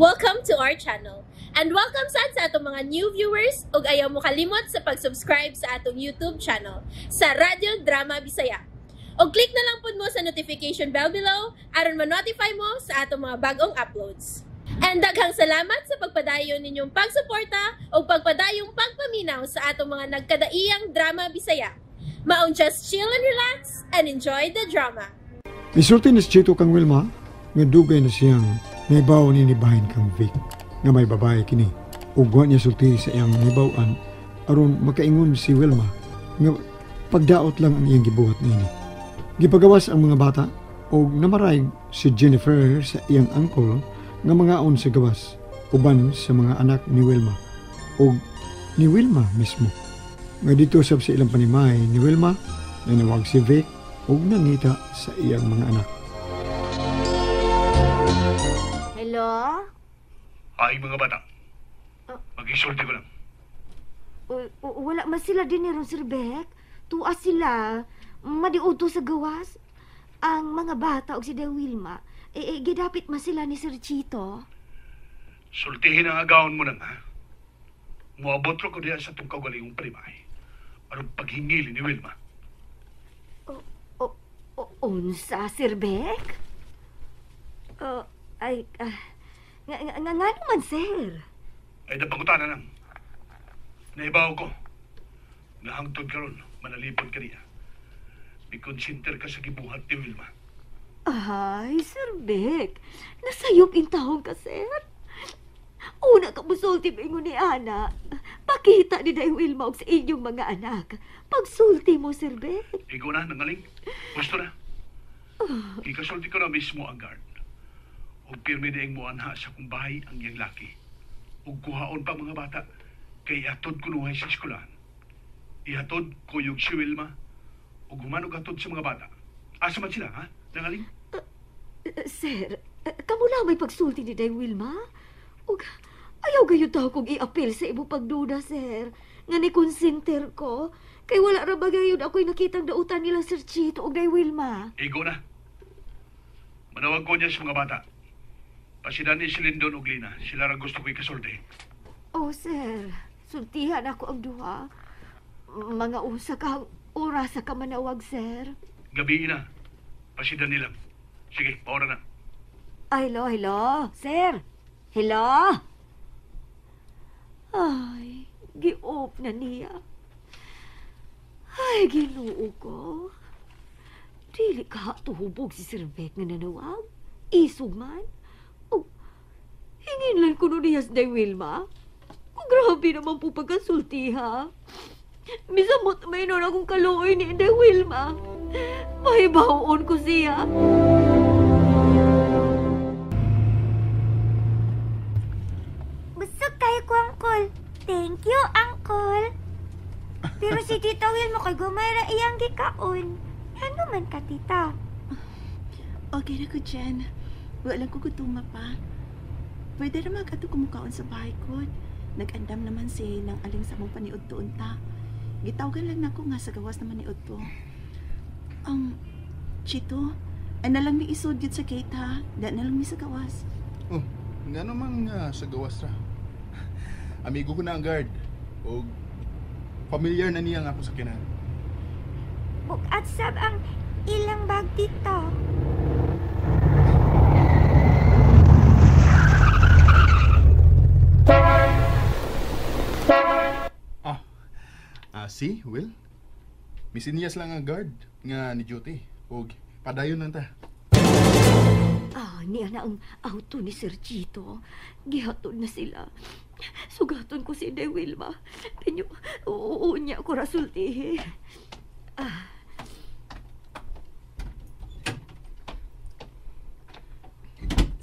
Welcome to our channel. And welcome sad sa atong mga new viewers ug ayaw mo kalimot sa pag-subscribe sa atong YouTube channel sa Radyo Drama Bisaya. Og click na lang pud mo sa notification bell below aron ma-notify mo sa atong mga bagong uploads. And daghang salamat sa pagpadayon ninyong pagsuporta ug pagpadayong pagpaminaw sa atong mga nagkadaiyang drama Bisaya. Maong just chill and relax and enjoy the drama. Misulti ni Chito kang Wilma nga dugay na siyang naibaw ni bahin kang Vic nga may babae kini. Ug wa niya sulti sa iyang naibaw-an aron makaingon si Wilma nga pagdaot lang ang iyang gibuhat niini. Gipagawas ang mga bata ug namaray si Jennifer sa iyang uncle nga mangaon sa gawas uban sa mga anak ni Wilma ug ni Wilma mismo. Nga dito sab sa ilang panimay ni Wilma, nanawag si Vic ug nangita sa iyang mga anak. Hello? Ay, mga bata. Mag-isulti ko lang. Wala man sila din ni Sir Beck. Tuwa sila. Madiuto sa gawas. Ang mga bata og si De Wilma, gidapit man sila ni Sir Chito. Sultihin ang agawon mo nang, ha? Muabot ko diya sa itong kaugalingong primay. Anong paghingili ni Wilma? Unsa, Sir Beck? Ay, nga naman, sir? Ay, napangutana lang. Naibaw ko. Nahangtod ka ron, manalipod ka niya. Mikonsinter ka sa gibuhat ni Wilma. Ay, Sir Beck, nasayop intahong ka, sir. Una ka musulti maingon ni Ana. Pakita ni Day Wilma og sa inyong mga anak. Pagsulti mo, Sir Beck. Ikaw na, nangaling. Gusto na. Ikasulti ko na mismo ang guard. Og pirmi dieng mo anha sa kong bahay ang iyang laki. Og kuhaon pa mga bata kay ihatod kunuhay sa eskwelahan. Ihatod kuyog si Wilma og humanog hatod sa mga bata. Asa man sila, ha? Nangaling? Sir, kamo lang may pagsulti ni Day Wilma? Og ayaw gayon tao kong i-appeal sa imong pagduda, sir. Nga ni konsinter ko. Kay wala ra ba gayon ako'y nakitang dautan nila Sir Chito og Day Wilma. Igo na. Manawag ko niya sa mga bata. Pasidan ni si Lindon og Lina. Sila ra gusto ko'y kasulti. Oh, sir. Sultihan ako ang duha. Mga usa ka oras ka manawag, sir. Gabi na. Pasidan nila. Sige, paora na. Ay, hello, hello. Sir. Hello? Ay, gi-off na niya. Ay, Ginoo ko. Dili ka tuhubog si Sir Beck nga nanawag. Isog man. Oh, hingin lang ko nun niya sa Day Wilma. Oh, grabe naman po pagkasulti, ha? Misamot may nun akong kaluoy ni Day Wilma. Mahibaon ko siya. Busog kayo ko, Uncle. Thank you, Uncle. Pero si Tita Wilma kay gumay ra iyang gikaon. Ano man ka, Tita? Okay na ko, Jen. Wala ko gutuma pa. Pwede ra mag-ato kumukaon sa bahay ko. Nag-andam naman si nang aling sa mong paniud tuon ta. Gitawgan lang nako nga sa gawas naman ni Udto. Chito, ana lang mi isod yun sa gate ha. Da na lang mi sa gawas. Oh, nga naman nga sa gawas ra. Amigo ko na ang guard. O familiar na niya nga ako sa kinan. Bukat sab ang ilang bag, Tito. See, Will? Misinyas lang ang guard nga ni duty. Og padayon lang ta. Ah, niya na ang auto ni Sir Chito. Gihatod na sila. Sugaton ko si Day Wilma. Pinyo, oo niya ko rasultihi. Ah.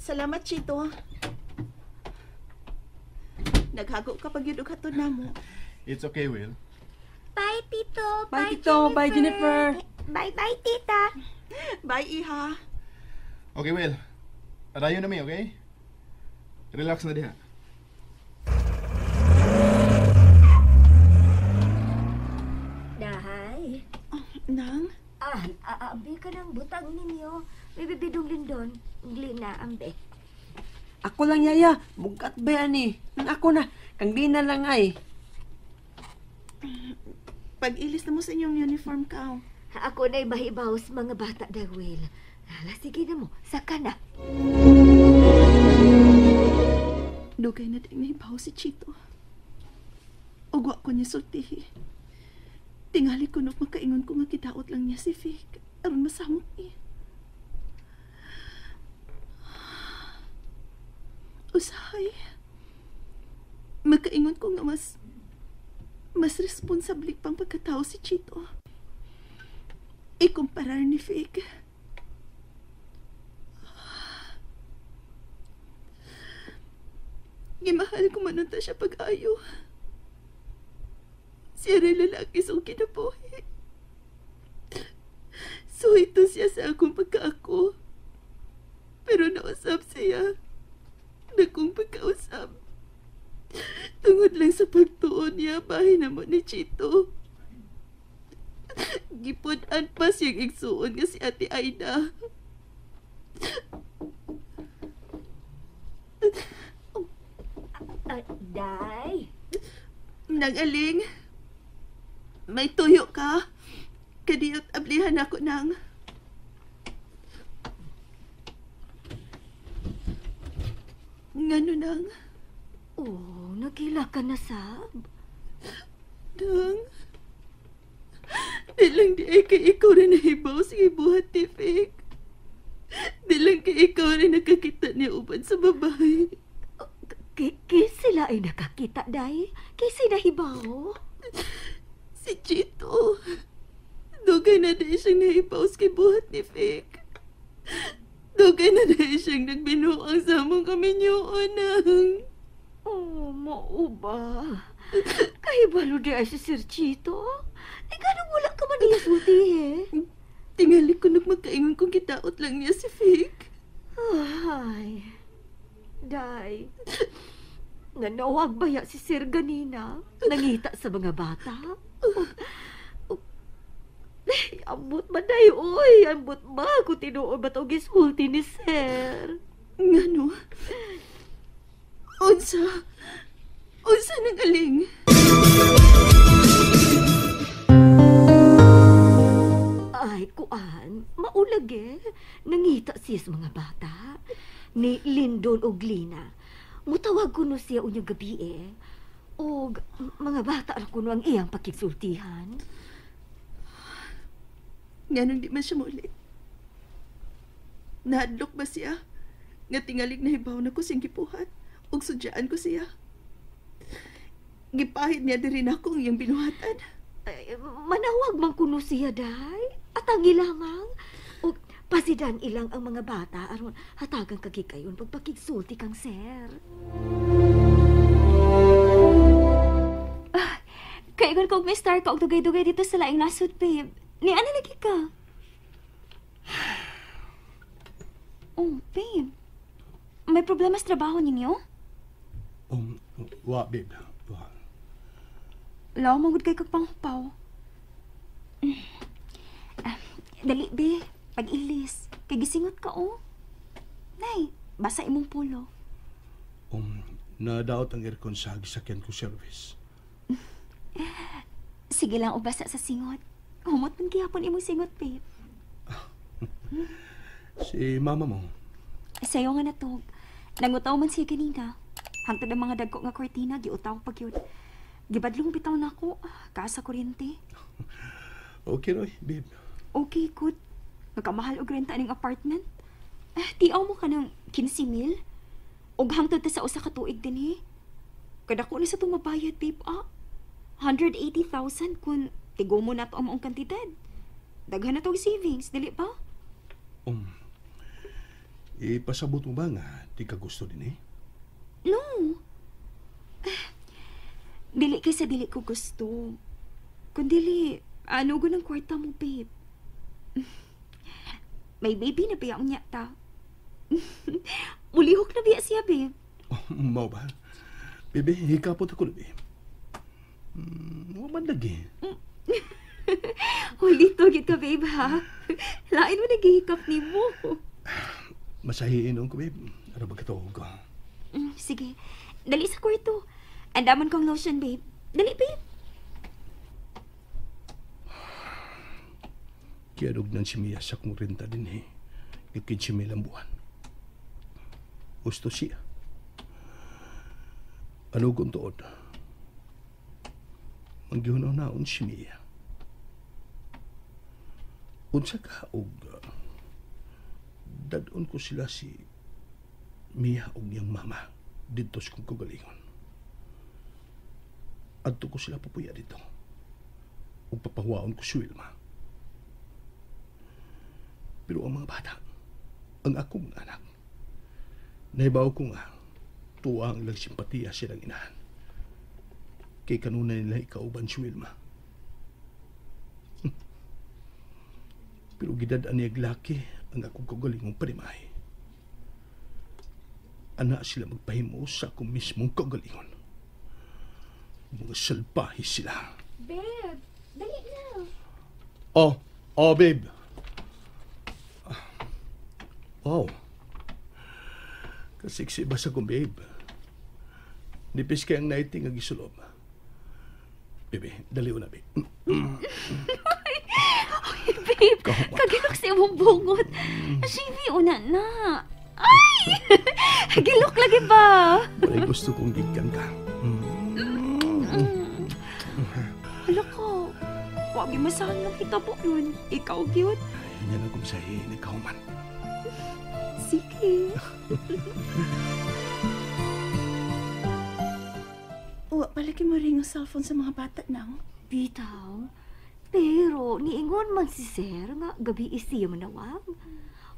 Salamat, Chito. Naghago ka pag yun og hatod na mo. It's okay, Will. Bye, Tito. Bye, Tito. Bye, Jennifer. Bye-bye, Tita. Bye, Iha. Okay, Will. Padayon na mi, okay? Relax na diha. Dahay. Oh, nang? Ambi ka ng butang ninyo. May bibidong lindon. Lina, ambi. Ako lang yaya, bugkat ba yan eh. Ako na, kang di na lang ay. Pag-ilis na mo sa inyong uniform ka. Ako na'y mahibaw sa mga bata, Dawil. Hala, sige na mo, saka na. Dugay na din nahibaw si Chito. Ugwa ko niya sultihi. Tingali ko nok makaingon ko nga kidaot lang niya si Vic. Aron masamok niya. Usahay. Makaingon ko nga mas responsable pang pagkatao si Chito. Ikumparar ni Vic. Gimahal ko manunta siya pag-ayo. Siya rin lalaki sa kinabuhi. So ito siya sa akong pagkaako. Pero nausap siya. Nakong pagkausap. Tungod lang sa pagtuon niya, bahay na mo ni Chito. Gipun-an pa siyang igsuon nga si Ate Aida. Day? Nang-aling, may tuyo ka. Kadiyot ablihan ako nang. Ngano nang? Oh, nagila ka na, Sab. Nang? Di lang di ay kay ikaw rin nahibaw sa ibuhat ni Vic. Di lang kay ikaw rin nakakita niya uban sa babae. Kay sila ay nakakita, Day? Kay sila nahibaw? Si Chito. Dugay na din siyang nahibaw sa buhat ni Vic. Dugay na din siyang nagbinuang sa among kaminyuon nang. Oh, mauba. Kahibalo di ay si Sir Chito. Eh, ganun wala ka man niya sulti, eh. Tingali ko nagmakaingon kung kitaot lang niya si Vic. Ay, Day. Nanawag baya si Sir ganina? Nangita sa mga bata? Ay, ambot ba, Day? Uy, ambot ba? Kung tinuod ba itong gisulti ni Sir? Ngano? Unsa? Unsa nang aling? Ay, kuan, maulag eh. Nangita siya sa mga bata. Ni Lindon og Lina. Mutawag kuno siya unyang gabi eh. Og mga bata ra kuno ang iyang pakigsultihan. Nganong di man siya muli? Nahadlok ba siya? Nga tingalig na hibaw na ko siyang gipuhat. Og sudyaan ko siya. Gipahid niya diri na ako ang iyang binuhatan. Ay, manawag man kuno siya, Day. At ang ilangang. Og pasidan ilang ang mga bata aron hatagang kagikayon pagpakigsulti kang Sir. Kaigon kog may star ka og dugay-dugay dito sa laing nasod, babe. Ni ano lagi ka? Oh, babe. May problema sa trabaho ninyo? Wa, babe. Wa. Law, magud kay kag panghupaw. Dali, be. Pag-ilis. Kay gisingot ka, oh. Nay, basa imong pulo. Nadaot ang aircon sa gisakyan ko service. Sige lang, ubasa sa singot. Humot man gihapon imong singot, babe. Si mama mo? Sayo nga natog. Nangutaw man siya ganina. Hangtod ang mga dagko nga kortina, giutaw pag yun. Gibadlong bitaw na ako, kasa kuryente. Okay, Roy, babe. Okay, good. Nagkamahal og renta ning apartment. Tiaw mo ka ng 15 mil? Og hangtod ta sa usa ka tuig dinhi. Kadako na sa itong mabayad, babe, ah. 180,000 kun tigo mo na to ang maong kantidad. Daghan na to savings, dili ba? Ipasabot mo ba nga di ka gusto din eh? No. Dili kaysa dili ko gusto. Kung dili, ano go ng kwarta mo, babe? May baby na biya unya ta. Mulihok na biya siya, babe. Oh, mao ba? Bebe, hikapot ako, babe. Wa man lagi. Huli to, gito, babe, ha? Lain mo nagihikap ni mo. Masahiin ko, babe. Ano ba katuog ko? Sige. Dali sa kwarto. Andaman kong lotion, babe. Dali, babe. Kiarog nan si Mia sa kong renta din eh. 15,000 ang buwan. Gusto siya. Ano kung tuod? Manggihunaw naon si Mia. Unsa ka og dadon ko sila si Mia og iyang mama didto sa kong kagalingon. Adto ko sila papuya dito. Ug papahuwaon ko si Wilma. Pero ang mga bata, ang akong anak, naibaw ko nga, tuwa ang ilang simpatiya silang inahan. Kay kanunay nila ikauban si Wilma. Pero gidad-an niya laki ang akong kaugalingong panimahe. Ana sila magpahimo sa akong mismong kaugalingon. Mga salbahe sila. Babe, dali na. Oh, babe. Wow. Kasiksi ba sa kong babe? Nipis kay ang nighting ang gisulob. Baby, dali na, babe. Ay, babe, kagilok sa imong bungot. Shivi, una na. Ay! Gilok lagi ba? Walay gusto kong gigkan ka. Hala ko, wag masahan ng hitabo nun. Ikaw, cute. Ay, yan ang kumsahi, nagkahuman. Sige. Uwa, palagi mo rin ang cellphone sa mga bata nang. Bitaw. Pero niingon man si sir nga gabi isiya manawag.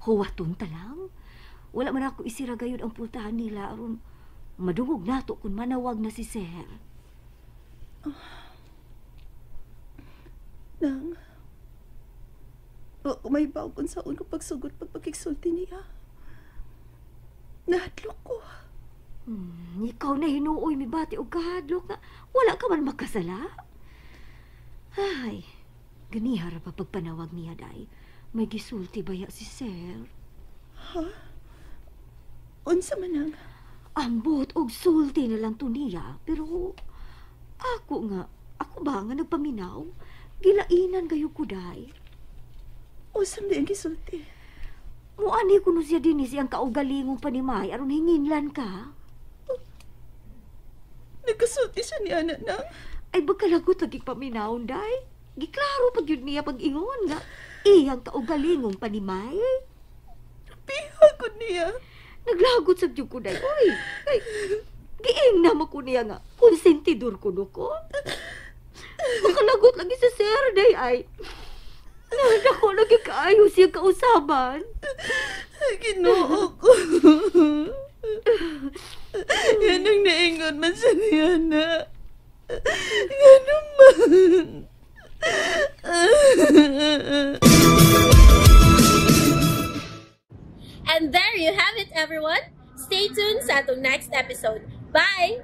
Huwaton ta lang. Wala man ako isira gayud ang pultahan nila aron madungog nato kung manawag na si sir. Oh. Nang, wa ko may baw kung saan ko pagsugot pagpakigsulti niya. Nahadlok ko. Ikaw na hinuoy mi bati og kahadlok nga wala ka man makasala. Ay, ganiha ra pa pagpanawag niya day. May gisulti baya si sir. Ha? Unsa man ang? Ambot og sulti na lang to niya, pero ako ba nga nagpaminaw? Gilainan kayo ko day. Usam di ang gisulti. Muani kuno siya dinhi siyang kaugalingong panimay aron hinginlan ka. Oh, nagkasulti siya ni ana na. Ay bagkalagot lagi paminaw day. Giklaro pag yun niya pag-ingon nga iyang kaugalingong panimay. Piha ko niya. Naglagot sa dyug ko day. Oy, ay, giing na mo ko niya nga konsentidor kuno ko. Makalagot lagi sa sir day ay. Nako, lagi kaayo siya kausaban. Ginoo ko. Yan ang naingon man siya niya na. Nga naman. And there you have it, everyone. Stay tuned sa atong next episode. Bye!